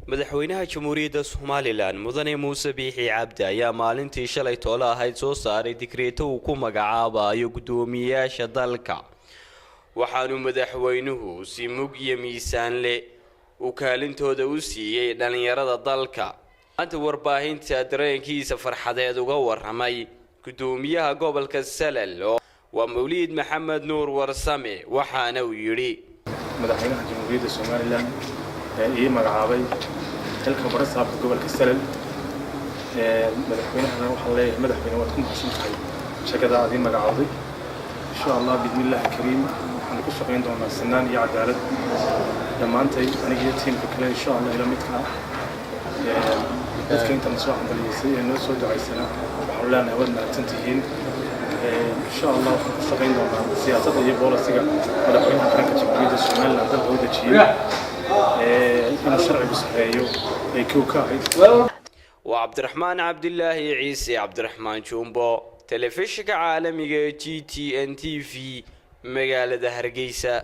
Madaxweynaha Jamhuuriyadda Somaliland, Mudane Muuse Biixi Cabdi, ayaa maalintii shalay toole ahayd soo saaray digreeto uu ku magacaabayo guddoomiyeyaasha dalka. Waxaanu madaxweynuhu si mug iyo miisaanle uu kaalintooda u siiyey dhallinyarada dalka. Maanta warbaahinta dareenkiisa farxadeed uga waramay guddoomiyaha gobolka Salal, waa Mawliid Maxamed Nuur Warsame, waxaana uu yidhi: Madaxweynaha Jamhuuriyadda Somaliland ee ii magacaabay xilka barasaabka gobolka Salal, madaxweynahana waxaan leeyahay: madaxweyne, waad ku mahadsan tahay shaqada aad ii magacowday. Insha Allah, biidnillahi kariim, waxaan ku shaqayn doonaa sinaan iyo cadaalad dhammaantay, aniga iyo tiimka kale insha Allah ila midka ah. Dadka intana soo xambaliyeysay ee noo soo ducaysanaa waxaanu leenahay waad mahadsan tihiin. Insha Allah waxaan ku shaqayn doonaa siyaasadda iyo policy-ga madaxweynaha qaranka Jamhuuriyadda Somaliland dalka u dejiyey, inuu sharcigu sareeyo ay kow ka ahayd. Waa Cabdiraxmaan Cabdilaahi Ciise, Cabdiraxmaan Jumbo, telefishinka caalamiga ee GTN TV, magaalada Hargeysa.